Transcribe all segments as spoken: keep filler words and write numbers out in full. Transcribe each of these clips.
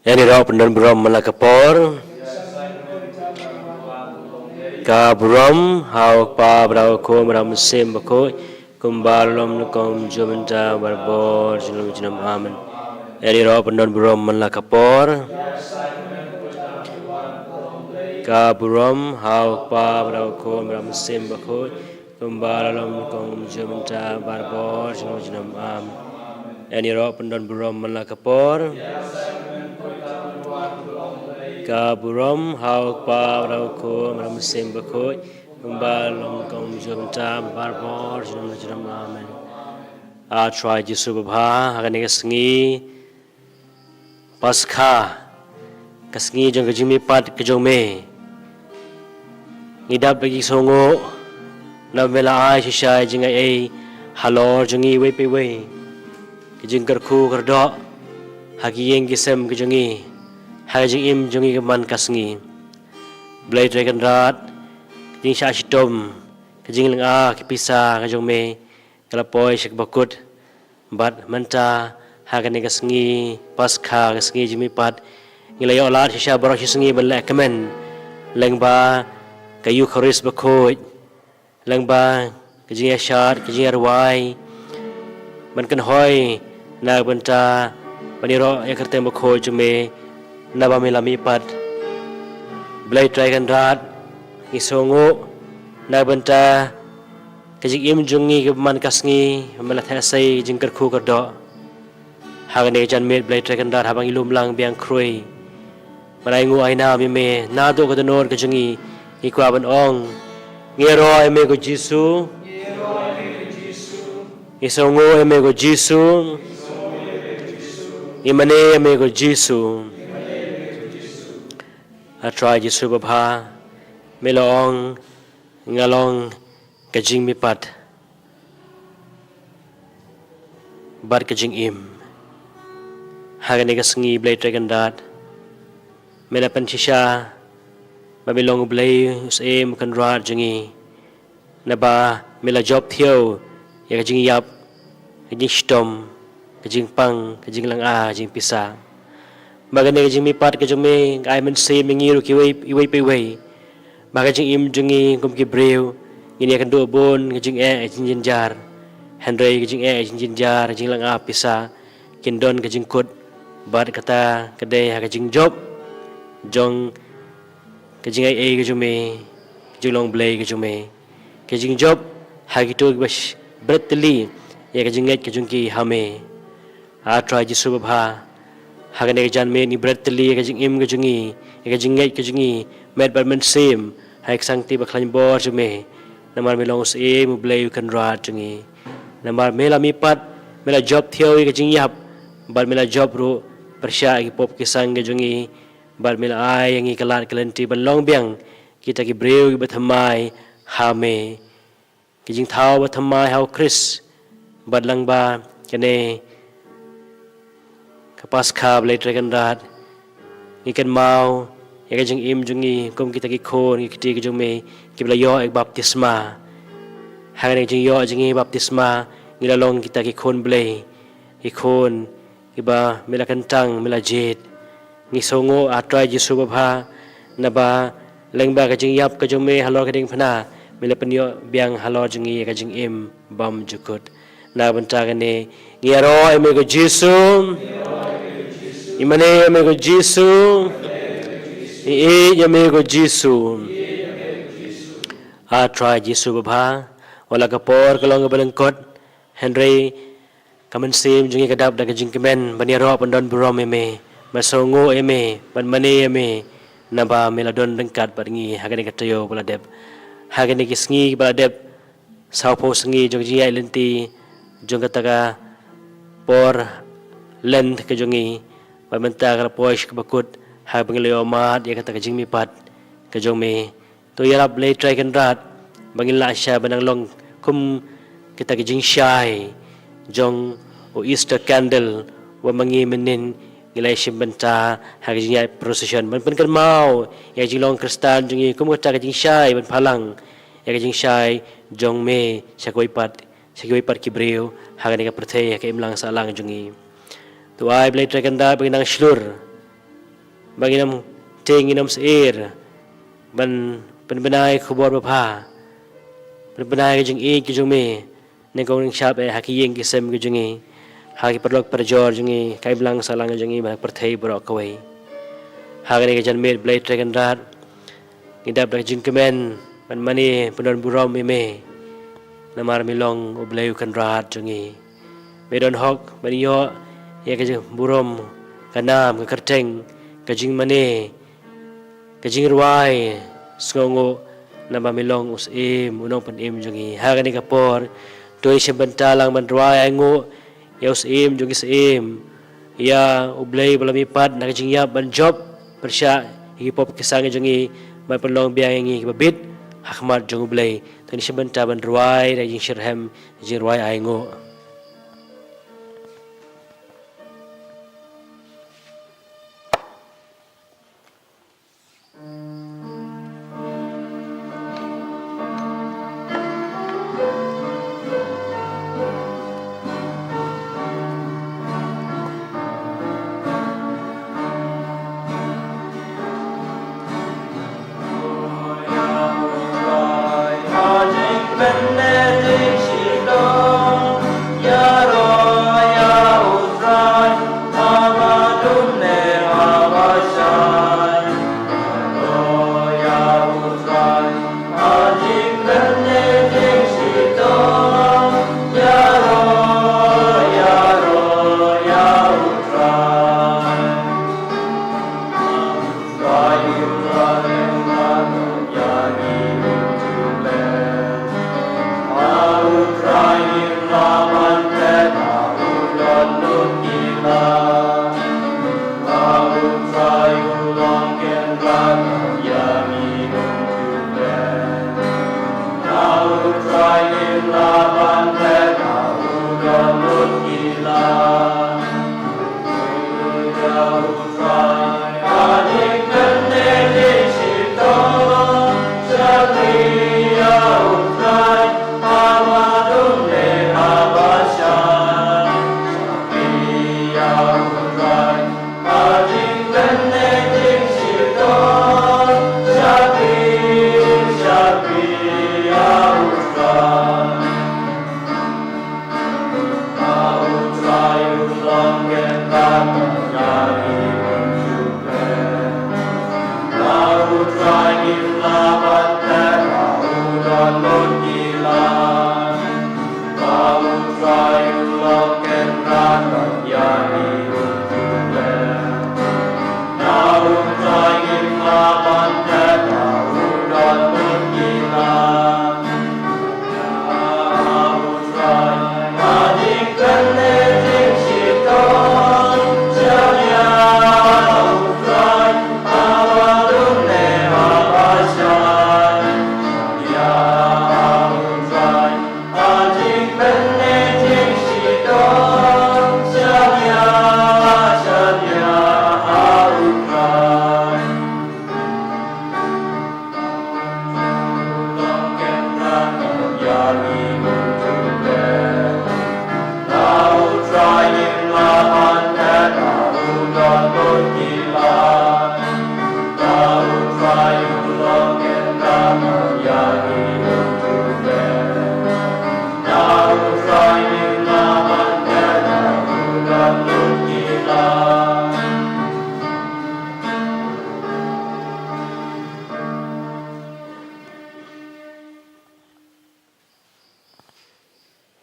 Ïa ngi ruh pyndon burom man la ka por. Ka burom ha u Kpa bad ha u Khun bad ha u Mynsiem Bakhuid, kumba la long nyngkong mynta bad barabor junom junom. Amen. Ïa ngi ruh pyndon burom man la ka por. Ka burom ha u Kpa bad ha u Khun bad ha u Mynsiem Bakhuid, kumba la long nyngkong mynta bad barabor junom junom. Amen. Ïa ngi ruh pyndon burom man la ka por. Ka burom ha u Kpa bad ha u Khun bad ha u Mynsiem Bakhuid, kumba la long nyngkong mynta bad barabor junom junom. Amen. A Trai Jisu babha, ha kane ka sngi Paskha, ka sngi jong ka jingmihpat ka jong me, ngi dap da ki sngewnguh naba me la ai shisha ïa ka jingaiei halor jong ngi iwei pa iwei, ka jingkyrkhu kyrdoh ha ki ïing ki sem ka jong ngi, ha ka jingim jong ngi ka man ka sngi. Blei Trai Kynrad, ka jingshah shitom, ka jinglynga ki pisa ka jong me ka la poi sha kaba kut. Bad mynta ha kane ka sngi Paskha, ka sngi jingmihpat, ngi la ïoh lad shisha baroh shi sngi ban leh kmen lyngba ka Eukharist bakhuid, lyngba ka jingïashad, ka jingïarwai, ban kynhoi na ka bynta ban ïaroh ïa ka kyrteng bakhuid jong me naba me la mihpat. Blei Trai Kynrad, ngi sngewnguh na ka bynta ka jingim jong ngi kaba man ka sngi, ba me la theh sei ka jingkyrkhu kyrdoh. Ha kane ka janmiet Blei Trai Kynrad, haba ngi lum lang biang khrui, ban ainguh ainam ïa me naduh ka dohnud ka jong ngi, ngi kwah ban ong: Ngi ïaroh ïa me ko Jisu. Ngi sngewnguh ïa me ko Jisu. Ngi mane ïa me ko Jisu. A Trai Jisu babha, me la ong: Nga long ka jingmihpat bad ka jingim. Ha kane ka sngi Blei Trai Kynrad, me la pynshisha ba me long U Blei, U Syiem, U Kynrad jong ngi, naba me la jop thiaw ïa ka jingïap, ka jingshitom, ka jingpang, ka jinglynga, ka jingpisa. Ba kane ka jingmihpat ka jong me ka ai mynsiem ïa ngi ruh kiwei, iwei pa iwei, ba ka jingim jong ngi kum ki briew ngin ïakynduh bun ka jingeh, ka jingjynjar. Hynrei ka jingeh, ka jingjynjar, ka jinglynga pisa kin don ka jingkut, bad kata ka dei ha ka jingjop jong ka jingaiei ka jong me, ka jinglong Blei ka jong me, ka jingjop ha kito kiba sh-, bret tylli ïa ka jingngeit ka jong ki ha me. A Trai Jisu babha, ha kane ka janmiet ngi bret tylli ïa ka jingim ka jong ngi, ïa ka jingngeit ka jong ngi, met bad mynsiem, ha ka sangti bakhlaiñ bor jong me. Namar me long U Syiem, U Blei, U Kynrad jong ngi. Namar me la mihpat, me la jop thiaw ïa ka jingïap, bad me la jop ruh pyrshah ïa ki pop ki sang ka jong ngi, bad me la ai ïa ngi ka lad ka lynti ban long biang kita ki briew kiba thymmai ha me, ki jingthaw ba thymmai ha U Khrist. Bad lyngba kane ka Paskha Blei Trai Kynrad, ngi kynmaw ïa ka jingim jong ngi kum kita ki khun ki kti ki jong me kiba la ïoh ïa ka baptisma. Ha kane ka jingïoh jong ngi baptisma, ngi la long kita ki khun Blei, ki khun kiba me la kyntang, me la jied. Ngi sngewnguh, A Trai Jisu babha, naba lyngba ka jingïap ka jong me halor ka diengphna, me la pynïoh biang halor jong ngi ïa ka jingim bymjukut. Na ka bynta kane, ngi ïaroh ïa me ko Jisu. Ngi mane ïa me ko Jisu. Ngi ïeit ïa me ko Jisu. A Trai Jisu babha, wat la ka por ka long kaba lyngkot, hynrei ka mynsiem jong ngi ka dap da ka jingkmen ban ïaroh pyndon burom ïa me, ban sngewnguh ïa me, ban mane ïa me, naba me la don ryngkat bad ngi ha kane ka taïew ba la dep. Ha kane ki sngi ba la dep, sawphew sngi jong ka jingïaid lynti jong kata ka por Lent ka jong ngi, bad mynta ka la poi sha kaba kut, haba ngi la ïoh mad ïa kata ka jingmihpat ka jong me. To ïarap Blei Trai Kynrad ba ngin lah shisha ban nang long kum kita ki jingshai jong u Easter candle, uba ma ngi mynnin ngi la ïashim bynta ha ka jingïaid procession ban pynkynmaw ïa ka jinglong Khristan jong ngi kum kata ka jingshai ban pynpaw lang ïa ka jingshai jong me sha kiwei pat, sha kiwei pat ki briew ha kane ka pyrthei, ha ka imlang sahlang jong ngi. To ai Blei Trai Kynrad ba ngin nang shlur ba ngin ym tieng, ngin ym syier ban pynbna ïa ka khubor babha, pynbna ïa ka jingïeit ka jong me, nyngkong nyngshap eh ha ki ïing ki sem ki jong ngi, ha ki paralok parajor jong ngi, ka imlang sahlang jong ngi, bad ha ka pyrthei baroh kawei. Ha kane ka janmiet Blei Trai Kynrad, ngi dap da ka jingkmen ban mane pyndonburom ïa me, namar me long U Blei U Kynrad jong ngi. Me don hok ban ïoh ïa ka jingburom, ka nam, ka kyrteng, ka jingmane, ka jingrwai sngewnguh, naba me long U Syiem, U Nongpynim jong ngi. Ha kane ka por, to ngin shim bynta lang ban rwai ainguh ïa U Syiem jong ki syiem, ïa U Blei ba la mihpat na ka jingïap ban jop pyrshah ïa ki pop ki sang jong ngi, ban pynlong biang ïa ngi kiba bit ha khmat jong U Blei. To ngin shim bynta ban rwai da ka jingshitrhem, jingrwai ainguh.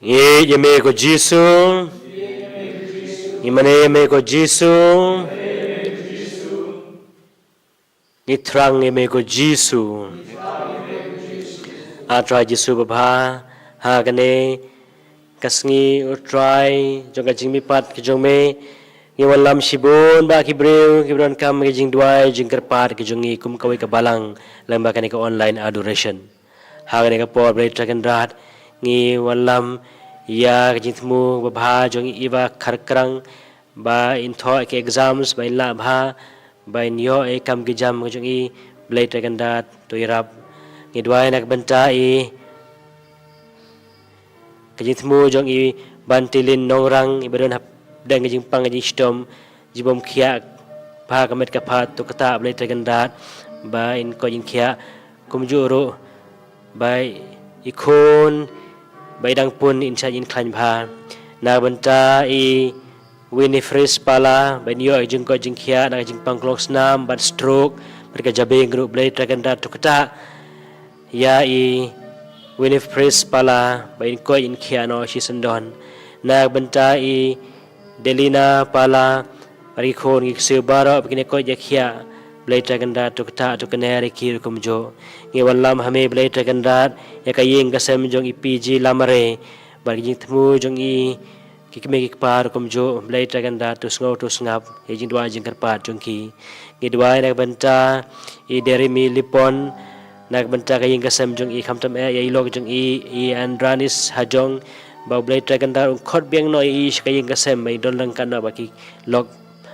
Ngi ïeit ïa me ko Jisu. Ngi mane ïa me ko Jisu. Ngi thrang ïa me ko Jisu. A Trai Jisu babha, ha kane ka sngi, O Trai, jong ka jingmihpat ka jong me, ngi wallam shibun bah ki briew kiba donkam ka jingduwai jingkyrpad ka jong ngi kum kawei ka balang lyngba kane ka online adoration. Ha kane ka por Blei Trai Kynrad, ngi wallam ïa ka jingthmu babha jong i Eva Kharkrang, ba in thoh ki exams ba in lah bha, ba in ïoh ïa i kam ki jam ka jong i. Blei Trai Kynrad, to ïarap. Ngi duwai na ka bynta i ka jingthmu jong i Bantilin Nongrang, iba don hapdeng ka jingpang ka jingshitom, jingbymkhiah bha ka met ka phad, to kata Blei Trai Kynrad ba in koit in khiah, kumjuh ruh ba i khun ba i dang pun in shait in khlaiñ bha. Na ka bynta i Winifred Pala ba in ïoh jingkoit jingkhiah na ka jingpang klong snam bad stroke bad ka jabieng ruh, Blei Trai Kynrad to kata ïa i Winifred Pala ba in koit in khiah noh shisyndon. Na ka bynta i Delina Pala bad ki khun ki ksiew baroh ba kin ïa koit ïa khiah, Blei Trai Kynrad to kata to kane ri ki ruh kumjuh. Ngi wanlam ha me Blei Trai Kynrad ïa ka ïing ka sem jong i P G Lamare bad ka jingthmu jong i ki kmie ki kpa ruh kumjuh, Blei Trai Kynrad to sngew to sngap ïa jingduwai jingkyrpad jong ki. Ngi duwai na ka bynta i Derimi Lipon, na ka bynta ka ïing ka sem jong i, khamtam eh ïa i lok jong i, i Andranis Hajong, ba u Blei Trai Kynrad un khot biang noh ïa i sha ka ïing ka sem ba i don lang katno ba ki lok,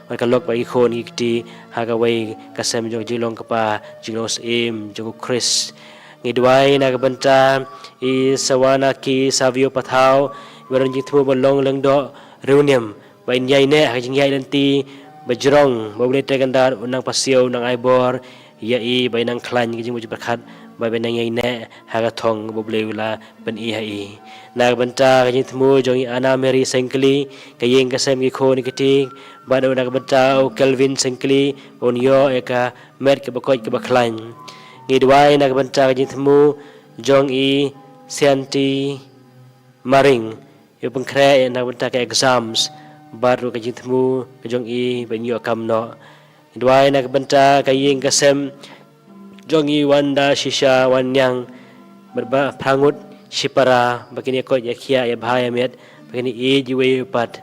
ba ka lok ba ki khun ki kti ha kawei ka sem jong jinglong kpa jinglong syiem jong u Khrist. Ngi duwai na ka bynta i Sawana ki Savio Pathaw, ba don jingthmu ba long lyngdoh riewniam, ba in ïaineh ha ka jingïaid lynti ba jrong, ba u Blei Trai Kynrad un nang pasiaw, un nang ai bor ïa i ba in nang khlaiñ ka jingmut jingpyrkhat, ba in nang ïaineh ha ka thong ba u Blei u la pyni ha i. Na ka bynta ka jingthmu jong i Anna Mary Sengkli, ka ïing ka sem, ki khun ki kti, bad na ka bynta u Kelvin Sengkli, un ïoh ïa ka met kaba koit kaba khlaiñ. Ngi duwai na ka bynta ka jingthmu jong i Sianti Maring, ïa u pynkhreh na ka bynta ka exams bad ruh ka jingthmu ka jong i ba in ïoh kam noh. Ngi duwai na ka bynta ka ïing ka sem jong i Wanda Shisha Wanniang bad Bah Phrangut Shipara, ba kin ïa koit ïa khiah ïa bha ïa miat, ba kin ïa ïeit iwei iwei pat.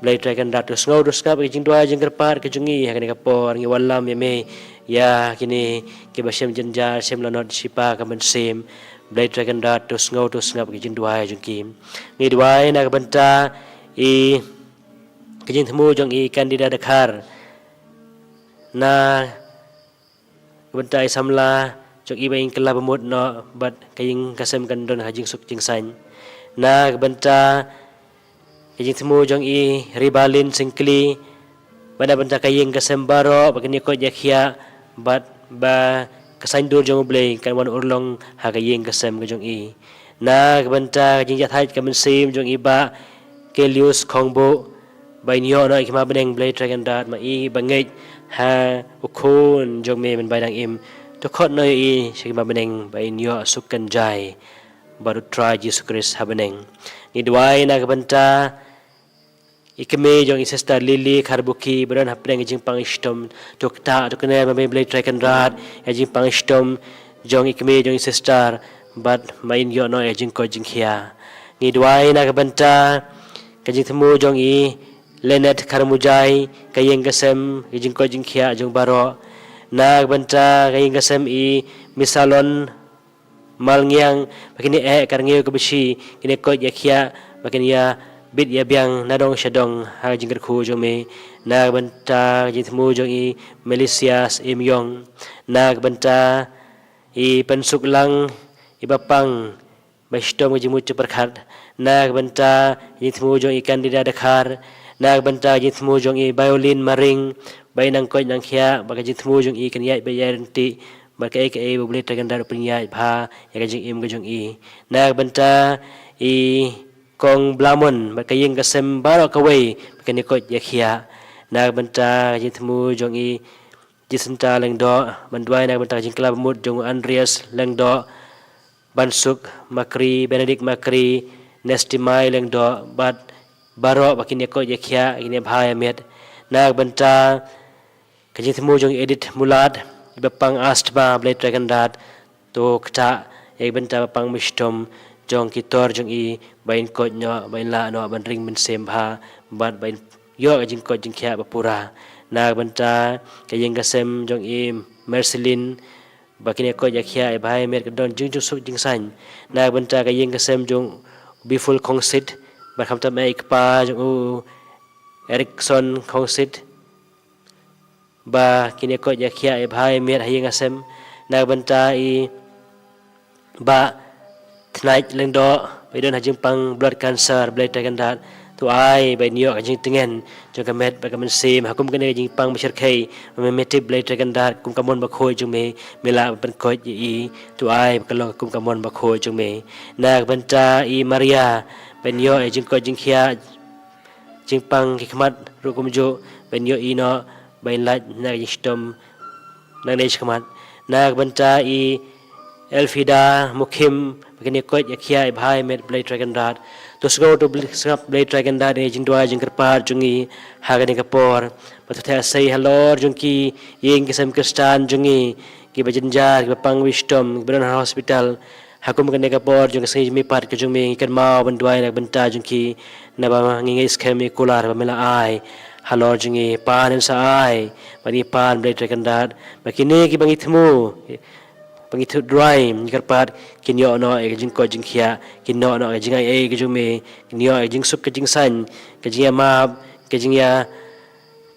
Blei Trai Kynrad to sngew to sngap ïa ka jingduwai jingkyrpad ka jong i ha kane ka por. Ngi wanlam ïa me ïa kine kiba shem jynjar, shem lanot, shipa ka mynsiem. Blei Trai Kynrad to sngew to sngap ïa ka jingduwai jong ki. Ngi duwai na ka bynta i ka jingthmu jong i Candida Dkhar, na ka bynta i samla jong i ba in kylla bamut noh bad ka ïing ka sem kan don ha jingsuk jingsaiñ. Na ka bynta ka jingthmu jong i Ribalin Singkli, bad na ka bynta ka ïing ka sem baroh ba kin ïa koit ïa khiah, bad ba ka saiñdur jong u Blei kan wan urlong ha ka ïing ka sem ka jong i. Na ka bynta ka jingjathait ka mynsiem jong i Bah Kelius Khongbuh, ba in ïoh noh ïa ki ma bneng, Blei Trai Kynrad, ma i ba ngeit ha u Khun jong me mynba dang im. To khot noh ïa i sha ki ma bneng ba in ïoh suk kynjai bad u Trai Jisu Khrist ha bneng. Ngi duwai na ka bynta i kmie jong i Sister Lily Kharbuki, ba don hapdeng ka jingpang shitom. To kta to kane ma me, Blei Trai Kynrad, ïa ka jingpang shitom jong i kmie jong i Sister, bad ma in ïoh noh ïa ka jingkoit jingkhiah. Ngi duwai na ka bynta ka jingthmu jong i Lenet Kharmujai, ka ïing ka sem, ka jingkoit jingkhiah jong baroh. Na ka bynta ka ïing ka sem i Misalon Malngiang, ba kin ïa eh ka rngiew kaba shi, kin ïa koit ïa khiah, ba kin ïa bit ïa biang na dong sha dong ha ka jingkyrkhu jong me. Na ka bynta ka jingthmu jong i Melisias Im Yong. Na ka bynta i Pynsuk Lang, i ba pang ba shitom ka jingmut jingpyrkhat. Na ka bynta ka jingthmu jong i Candida Dkhar. Na ka bynta ka jingthmu jong i Violin Maring, ba i nang koit nang khiah, ba ka jingthmu jong i kan ïaid ba ïaid ryntih bad kaei kaei ba u Blei Trai Kynrad u pynïaid bha ïa ka jingim ka jong i. Na ka bynta i Kong Blamon bad ka ïing ka sem baroh kawei, ba kin ïa koit ïa khiah. Na ka bynta ka jingthmu jong i Jacinta Lyngdoh, ban duwai na ka bynta ka jingkylla bamut jong u Andreas Lyngdoh, Bansuk Makri, Benedict Makri, Nestimai Lyngdoh, bad baroh ba kin ïa koit ïa khiah, kin ïa bha ïa miat. Na ka bynta ka jingthmu jong i Edith Mulad, i ba pang asthma, Blei Trai Kynrad, to kta ïa ka bynta ba pang ba shitom jong ki tor jong i, ba in koit noh, ba in lah noh ban ring mynsiem bha, bad ba in ïoh ka jingkoit jingkhiah ba pura. Na ka bynta ka ïing ka sem jong i Marceline, ba kin ïa koit ïa khiah ïa bha ïa miat, ka don jing jingsuk jingsaiñ. Na ka bynta ka ïing ka sem jong Biful Khongsit, bad khamtam eh i kpa jong u Erikson Khongsit, ba kin ïa koit ïa khiah ïa bha ïa miat ha ïing ha sem. Na ka bynta i Bah Tnait Lyngdoh, ba i don ha jingpang blood cancer, Blei Trai Kynrad, To ai ba in ïoh ka jingtngen jong ka met bad ka mynsiem ha kum kane ka jingpang ba shyrkhei ba me, me tip Blei Trai Kynrad, kum ka mon bakhuid jong me, me lah ban pynkhuid ïa i. To ai ba ka long kum ka mon bakhuid jong me. Na ka bynta i Maria, ba in ïoh ïa ka jingkoit jingkhiah, jingpang ki khmat ruh kumjuh, ba in ïoh i noh ba in lait na ka jingshitom nangne shakhmat. Na ka bynta i Elfida Mukhim, ba kin ïa koit ïa khiah ïa bha ïa met Blei Trai Kynrad. To sngew to bl-, sngap Blei Trai Kynrad ïa ka jingduwai jingkyrpad jong ngi ha kane ka por. Bad to theh sei halor jong ki ïing ki sem Khristan jong ngi, kiba jynjar, kiba pang ba shitom, kiba don ha hospital. Ha kum kane ka por jong ka sngi jingmihpat ka jong me, ngi kynmaw ban duwai na ka bynta jong ki, naba ngi ngeit skhem ïa ka kular ba me la ai halor jong ngi. Pan yn sa ai, bad ngi pan Blei Trai Kynrad ba kine kiba ngi thmu, ba ngi thut duwai, ngi kyrpad, kin ïoh noh ïa ka jingkoit jingkhiah, kin ïoh noh ïa ka jingaiei ka jong me, kin ïoh ïa ka jingsuk ka jingsaiñ, ka jingïamap, ka jingïa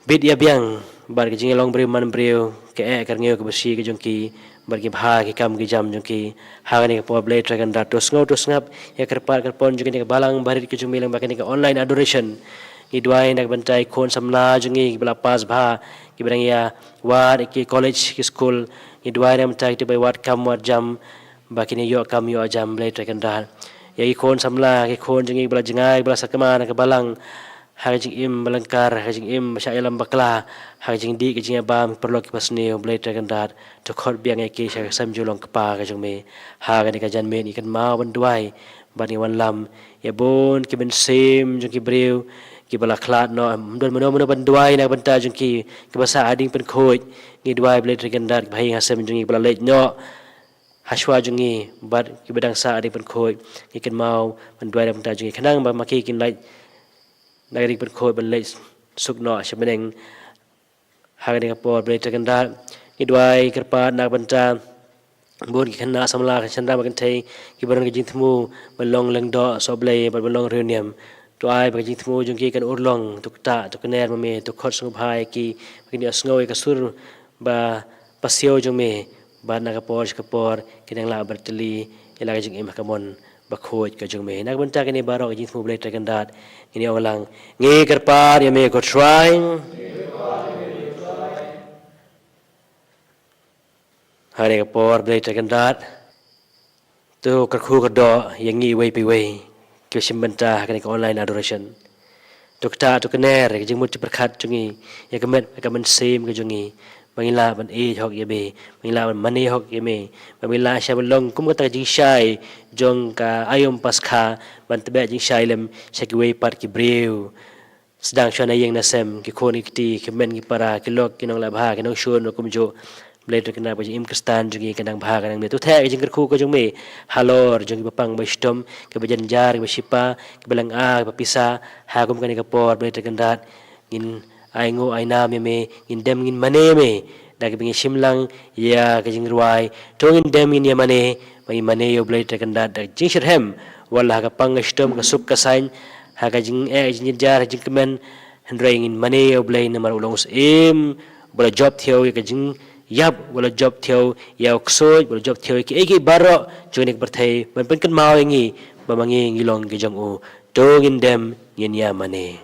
bit ïa biang bad ka jingïalong briew man briew, ka eh ka rngiew kaba shi ka jong ki bad ki bha ki kam ki jam jong ki. Ha kane ka por Blei Trai Kynrad, to sngew to sngap ïa ka kyrpad kyrpon jong kane ka balang barit ka jong me lyngba kane ka online adoration. Ngi duwai na ka bynta ki khun samla jong ngi kiba la pass bha, kiba dang ïa wad ïa ki college ki skul. Ngi duwai na ka bynta kito ba ïa wad kam wad jam, ba kin ïoh kam ïoh jam Blei Trai Kynrad. Ïa ki khun samla, ki khun jong ngi kiba la jngai, kiba la sakma na ka balang, ha ka jingim ba lyngkar, ha ka jingim ba shah ïalam bakla, ha ka jingdih ka jingïabam, ki paralok kiba sniew, Blei Trai Kynrad, to khot biang ïa ki sha ka sem jong u Longkpa ka jong me. Ha kane ka janmiet ngi kynmaw ban duwai bad ngi wanlam ïa bun ki mynsiem jong ki briew kiba la khlad noh, ym don mano mano ban duwai na ka bynta jong ki, kiba sah ha ding pynkhuid. Ngi duwai Blei Trai Kynrad, kiba ha ïing ha sem jong ngi kiba la leit noh ha shuwa jong ngi bad kiba dang sah ha ding pynkhuid, ngi kynmaw ban duwai na ka bynta jong ki khnang ba ma ki kin lait na ka ding pynkhuid ban leit suk noh sha bneng. Ha kane ka por Blei Trai Kynrad, ngi duwai kyrpad na ka bynta bun ki khynnah samla, ki shynrang bad kynthei kiba don ka jingthmu ban long lyngdoh sohblei bad ban long riewniam. To ai ba ka jingthmu jong ki kan urlong, to ktah to kner ma me, to khot sngewbha ïa ki ba kin ïohsngew ïa ka sur ba pasiaw jong me, bad na ka por sha ka por kin nang lah ban tylli ïa la ka jingim ha ka mon bakhuid ka jong me. Na ka bynta kine baroh ki jingthmu Blei Trai Kynrad, ngin ïa ong lang, ngi kyrpad ïa me ko Trai. Ha kane ka por Blei Trai Kynrad, to kyrkhu kyrdoh ïa ngi iwei pa iwei kiba shim bynta ha kane ka online adoration. To ktah to kner ïa ka jingmut jingpyrkhat jong ngi, ïa ka met ka mynsiem ka jong ngi, ba ngin lah ban ïeit hok ïa me, ba ngin lah ban mane hok ïa me, ba ngin lah sha ban long kum kata ka jingshai jong ka aïom Paskha, ban tbeh jingshai lem sha kiwei pat ki briew. Sdang shuwa na ïing na sem, ki khun ki kti, ki kmen ki para, ki lok ki nongleh bha, ki nongshun ruh kumjuh. Blei Trai Kynrad, ba ka jingim Khristan jong ngi kan dang bha kan dang miat. To theh ka jingkyrkhu ka jong me halor jong kiba pang ba shitom, kiba jynjar, kiba shipa, kiba lynga, kiba pisa. Ha kum kane ka por Blei Trai Kynrad, ngin ai nguh ai nam ïa me, ngin dem ngin mane ïa me da kaba ngin shim lang ïa ka jingrwai. To ngin dem ngin ïa mane, ba ngin mane ïa u Blei Trai Kynrad da ka jingshitrhem, wat la ha ka pang ka shitom, ka suk ka saiñ, ha ka jingeh, ka jingjynjar, ka jingkmen. Hynrei ngin mane ïa u Blei namar u long u Syiem uba la jop thiaw ïa ka jingïap, uba la jop thiaw ïa u ksuid, uba la jop thiaw ïa kiei kiei baroh jong kane ka pyrthei, ban pynkynmaw ïa ngi ba ma ngi ngi long ki jong u. To ngin dem ngin ïa mane.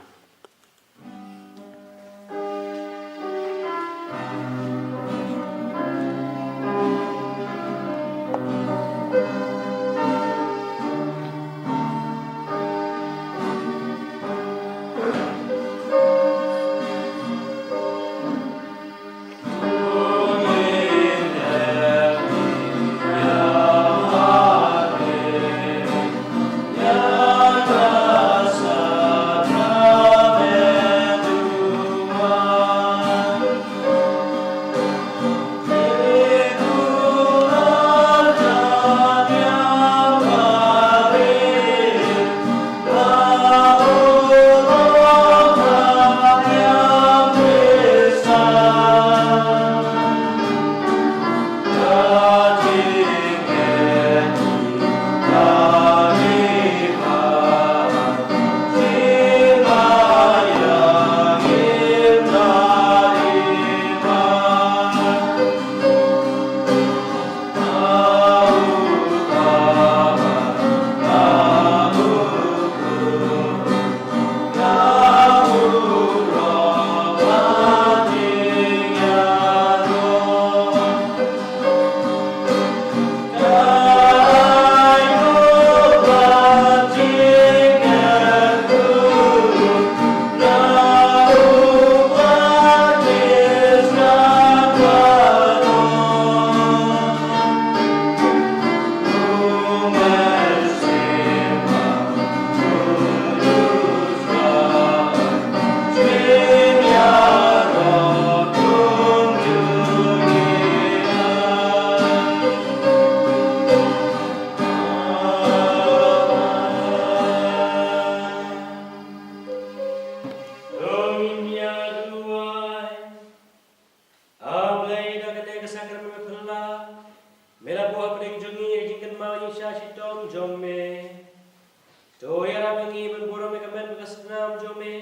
To ïarap ïa ngi ban burom ïa ka met bad ka snam jong me,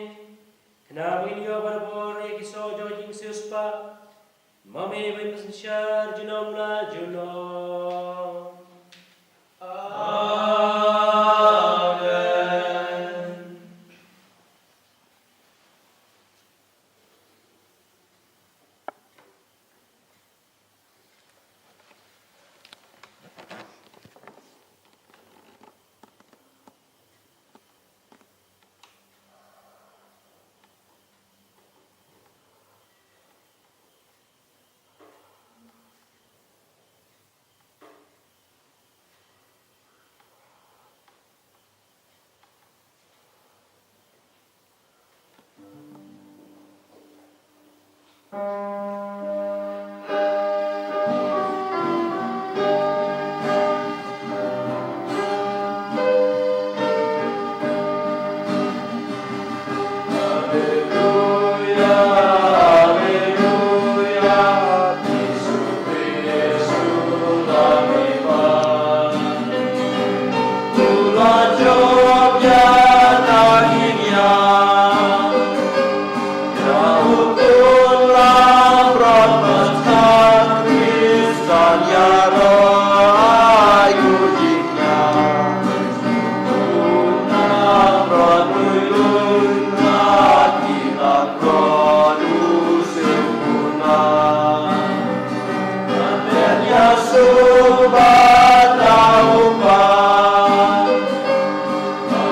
khnang ba ngin ïoh barabor ïa ki soh jong ka jingsiewspah. Ma me ba in pynsynshar junom la junom. Amen.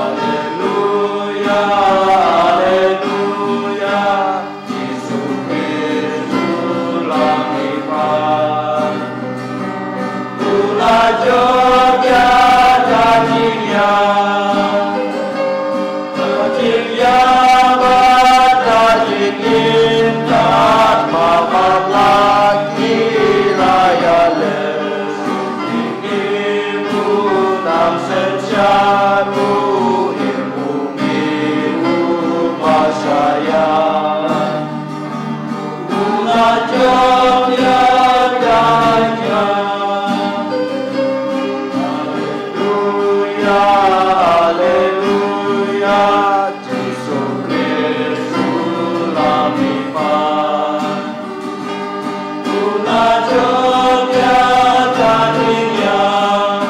Alleluia, alleluia, Jisu Khrist u la mihpat. U la jop ïa ka jingïap, ka jingïap bad ka jingim, kat ma pat la ki la ïaleh. Im u nang synshar, u im u mih u Messiah. U la jop ïa ka jingïap. Alleluia, alleluia, Jisu Khrist u la mihpat. U la jop ïa ka jingïap.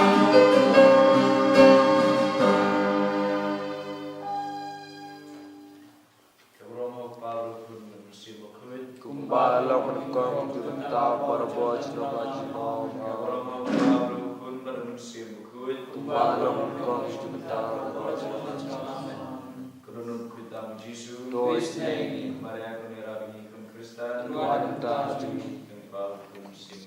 Ka burom ha u Kpa bad u Khun bad u Mynsiem Bakhuid. Kumba long nyngkong, to bynta barabor junom la junom. Ka burom ha u Kpa bad u Khun bad u Mynsiem Bakhuid. Kumba long nyngkong, to bynta barabor junom la junom. Amen. Ko Trai, khuid tam ïa u Jisu. To isynei ïa ngi. Maria, ko Nongïarap ïa ngi, khun Khristan. Wan ïa ngi. Ka burom ha u Kpa bad u Khun bad u Mynsiem.